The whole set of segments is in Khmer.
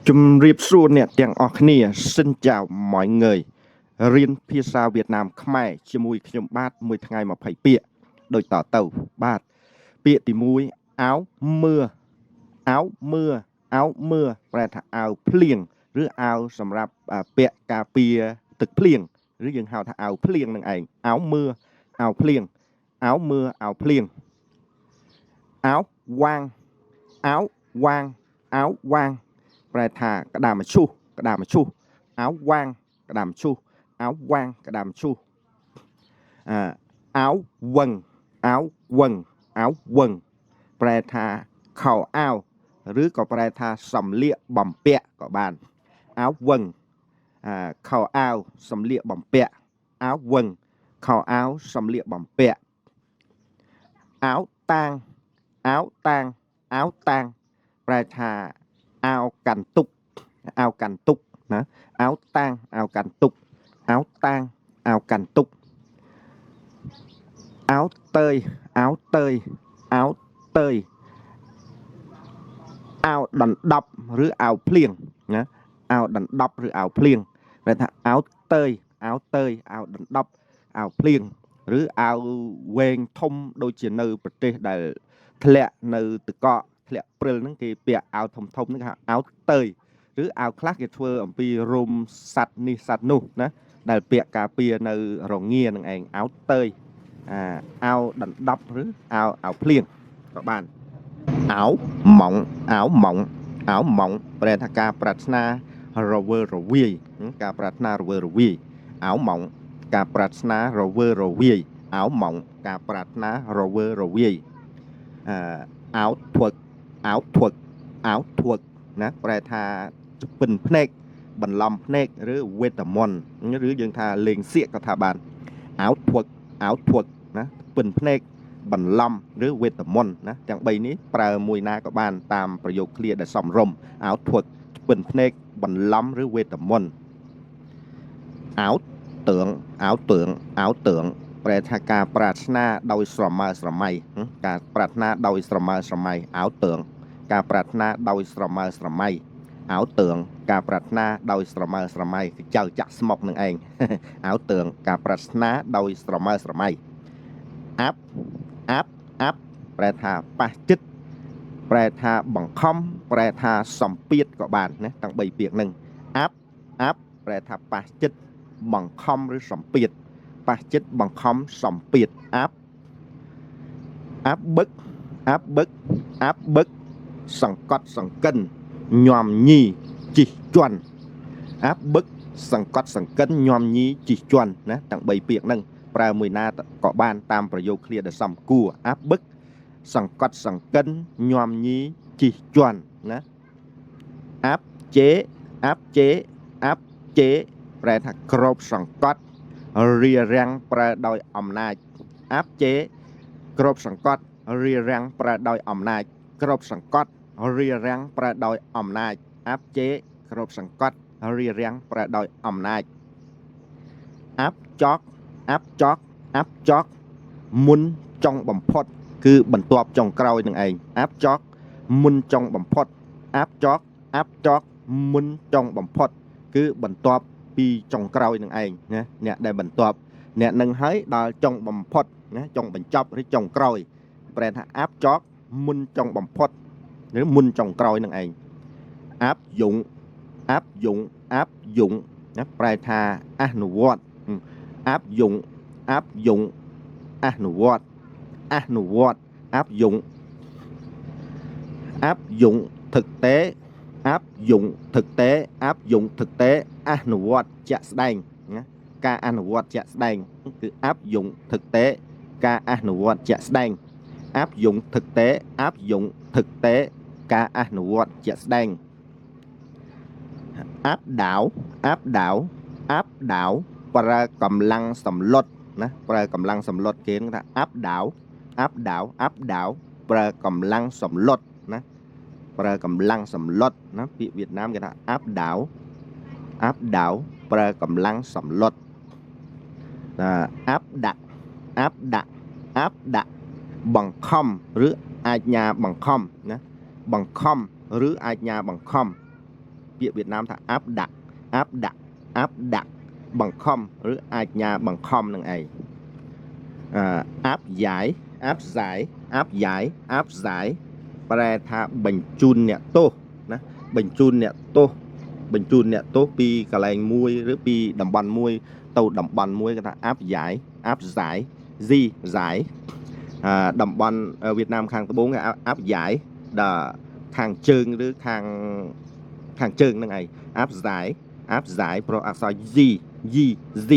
ជំរាបសួរអ្នកទាំងអស់គ្នា Xin chào mọi người. រៀនភាសាវៀតណាមខ្មែរជាមួយខ្ញុំបាទមួយថ្ងៃ20ពាក្យដូចតទៅបាទពាក្យទី1 áo mưa áo mưa áo mưa ប្រែថាអាវភ្លៀងឬអាវសម្រាប់ពាក់ការពារទឹកភ្លៀងឬយើងហៅថាអាវភ្លៀងនឹងឯង áo mưa អាវភ្លៀង áo mưa អាវភ្លៀង áo vàng áo vàng áo vàng ប្រែថាក្តាមឈូសក្តាមឈូស áo vàng ក្តាមឈូស áo vàng ក្តាមឈូសអា áo quần áo quần áo quần ប្រែថាខោអាវឬក៏ប្រែថាសម្លៀកបំពាក់ក៏បាន áo quần អាខោអាវសម្លៀកបំពាក់ áo quần ខោអាវសម្លៀកបំពាក់ áo tang áo tang áo tang ប្រែថាអាវកាន់ទុក្ខអាវកាន់ទុក្ខណា áo tang អាវកាន់ទុក្ខ áo tang អាវកាន់ទុក្ខ áo tơi áo tơi áo tơi អាវដណ្ដប់ឬអាវភ្លៀងណាអាវដណ្ដប់ឬអាវភ្លៀងប្រែថា áo tơi áo tơi អាវដណ្ដប់អាវភ្លៀងឬអាវវែងធំដូចជានៅប្រទេសដែលធ្លាក់នៅទឹកកកធ្លាក់ព្រិលហ្នឹងគេពាក់អាវធំធំហ្នឹងគេហៅ áo tơi ឬអាវខ្លះគេធ្វើអំពីរោមសត្វនេះសត្វនោះណាដែលពាក់ការពារនៅរងានឹងឯង áo tơi អាអាវដណ្ដប់ឬអាវអាវភ្លៀងក៏បាន ảo mộng ảo mộng ảo mộng ប្រែថាការប្រាថ្នារវើរវាយការប្រាថ្នារវើរវាយ ảo mộng ការប្រាថ្នារវើរវាយ ảo mộng ការប្រាថ្នារវើរវាយអឺ ảo thuật ảo thuật ảo thuật ណាប្រែថាពិនភ្នែកបន្លំភ្នែកឬវេទមន្តឬយើងថាលេងសៀកក៏ថាបាន ảo thuật ảo thuật ណាពិនភ្នែកបន្លំឬវេទមន្តណាទាំង3នេះប្រើមួយណាក៏បានតាមប្រយោគឃ្លាដែលសមរម្យ ảo thuật ពិនភ្នែកបន្លំឬវេទមន្ត ảo tưởng ảo tưởng ảo tưởng ប្រែថាការប្រាថ្នាដោយស្រមើស្រមៃការប្រាថ្នាដោយស្រមើស្រមៃ ảo tưởng ការប្រាថ្នាដោយស្រមើស្រមៃ ảo tưởng ការប្រាថ្នាដោយស្រមើស្រមៃគឺចៅចាក់ស្មុកនឹងឯង ảo tưởng ការប្រាថ្នាដោយស្រមើស្រមៃ áp áp áp ប្រែថាប៉ះចិត្តប្រែថាបង្ខំប្រែថាសម្ពាធក៏បានណាទាំង3ពាក្យហ្នឹង áp áp ប្រែថាប៉ះចិត្តបង្ខំឬសម្ពាធប៉ះចិត្តបង្ខំសម្ពាធ áp áp bức áp bức áp bức សង្កត់សង្កិនញាំញីជិះជាន់ áp bức សង្កត់សង្កិនញាំញីជិះជាន់ណាទាំង3ពាក្យហ្នឹងប្រើមួយណាក៏បានតាមប្រយោគឃ្លាដែលសមគួរ áp bức សង្កត់សង្កិនញាំញីជិះជាន់ណា áp chế áp chế áp chế ប្រែថាក្របសង្កត់រារាំងប្រើដោយអំណាច áp chế ក្របសង្កត់រារាំងប្រើដោយអំណាចក្របសង្កត់រារាំងប្រើដោយអំណាច áp chế ក្របសង្កត់រារាំងប្រើដោយអំណាច áp chót áp chót áp chót មុនចុងបំផុត គឺបន្ទាប់ចុងក្រោយនឹងឯង áp chót មុនចុងបំផុត áp chót áp chót មុនចុងបំផុត គឺបន្ទាប់ពីចុងក្រោយនឹងឯងណាអ្នកដែលបន្ទាប់អ្នកនឹងហើយដល់ចុងបំផុតណាចុងបញ្ចប់ឬចុងក្រោយ ប្រែថា áp chót មុនចុងបំផុតឬមុនចុងក្រោយនឹងឯង áp dụng áp dụng áp dụng ណាប្រែថាអនុវត្ត áp dụng áp dụng អនុវត្តអនុវត្ត áp dụng áp dụng thực tế áp dụng thực tế áp dụng thực tế អនុវត្តជាក់ស្ដែងណាការអនុវត្តជាក់ស្ដែងគឺ áp dụng thực tế ការអនុវត្តជាក់ស្ដែង áp dụng thực tế áp dụng thực tế ការអនុវត្តជាក់ស្ដែង áp đảo áp đảo áp đảo ប្រើកម្លាំងសម្លុតណាប្រើកម្លាំងសម្លុតគេថា áp đảo áp đảo áp đảo ប្រើកម្លាំងសម្លុតណាប្រើកម្លាំងសម្លុតណាពាក្យវៀតណាមគេថា áp đảo áp đảo ប្រើកម្លាំងសម្លុតណា áp đặt áp đặt áp đặt បង្ខំឬអាជ្ញាបង្ខំណាបង្ខំឬអាជ្ញាបង្ខំ ពាក្យវៀតណាមថា áp đặt áp đặt áp đặt បង្ខំឬអាជ្ញាបង្ខំនឹងឯងអឺ áp giải áp giải áp giải áp giải ប្រែថាបញ្ជូនអ្នកទោសណាបញ្ជូនអ្នកទោសបញ្ជូនអ្នកទោសពីកន្លែងមួយឬពីតំបន់មួយទៅតំបន់មួយគេថា áp giải áp giải di giải អឺតំបន់វៀតណាមខាងត្បូងគេ áp giải ដល់ខាងជើងឬខាងខាងជើងហ្នឹងឯង áp giải áp giải ប្រអក្សរ Z Y Z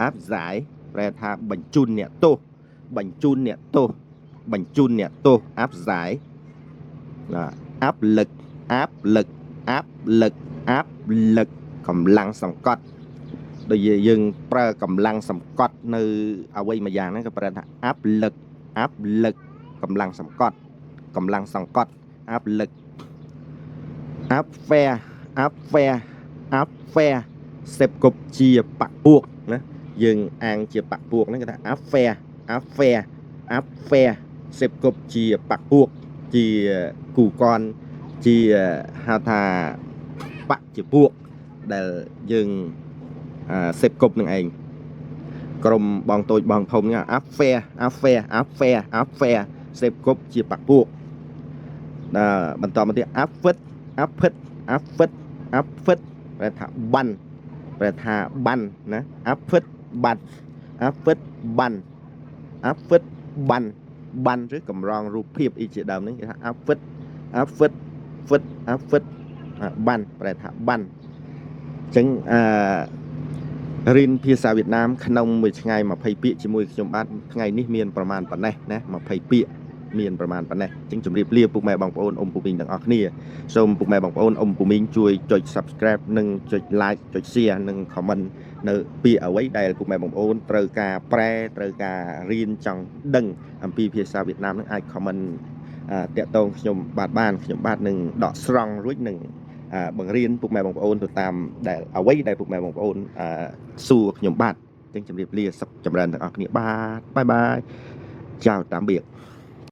áp giải ប្រែថាបញ្ជូនអ្នកទោសបញ្ជូនអ្នកទោសបញ្ជូនអ្នកទោស áp giải ណា áp lực áp lực áp lực áp lực កម្លាំងសង្កត់ដូចយើងប្រើកម្លាំងសង្កត់នៅអ្វីមួយយ៉ាងហ្នឹងក៏ប្រែថា áp lực áp lực កម្លាំងសង្កត់កម្លាំងសង្កត់ áp lực áp phe áp phe áp phe សេពគប់ជាបក្ខពួកណាយើងអាងជាបក្ខពួកហ្នឹងគេថា áp phe áp phe áp phe សេពគប់ជាបក្ខពួកជាគូកនជាហៅថាបក្ខជាពួកដែលយើងសេពគប់នឹងឯងក្រុមបងតូចបងធំហ្នឹង áp phe áp phe áp phe áp phe សេពគប់ជាបក្ខពួកដល់បន្តមកទៀត áp phích áp phích áp phích áp phích ប្រែថាបានប្រែថាបានណា áp phích បាត់ áp phích បាន áp phích បានបានឬកម្រងរូបភាពអីជាដើមហ្នឹងគេថា áp phích áp phích phích áp phích បានប្រែថាបានអញ្ចឹងអឺរៀនភាសាវៀតណាមក្នុងមួយថ្ងៃ20ពាក្យជាមួយខ្ញុំបាទថ្ងៃនេះមានប្រមាណប៉ុណ្ណេះណា20ពាក្យមានប្រមាណប៉ុណ្ណេះអញ្ចឹងជម្រាបលាពុកម៉ែបងប្អូនអ៊ំពូមីងទាំងអស់គ្នាសូមពុកម៉ែបងប្អូនអ៊ំពូមីងជួយចុច Subscribe និងចុច Like ចុច Share និង Comment នៅពាក្យអ្វីដែលពុកម៉ែបងប្អូនត្រូវការប្រែត្រូវការរៀនចង់ដឹងអំពីភាសាវៀតណាមនឹងអាច comment តាក់ទងខ្ញុំបាទបានខ្ញុំបាទនឹងដកស្រង់រួចនឹងបង្រៀនពុកម៉ែបងប្អូនទៅតាមដែលអ្វីដែលពុកម៉ែបងប្អូនសួរខ្ញុំបាទអញ្ចឹងជម្រាបលាសុខចម្រើនទាំងអស់គ្នាបាទ bye bye chào tạm biệt.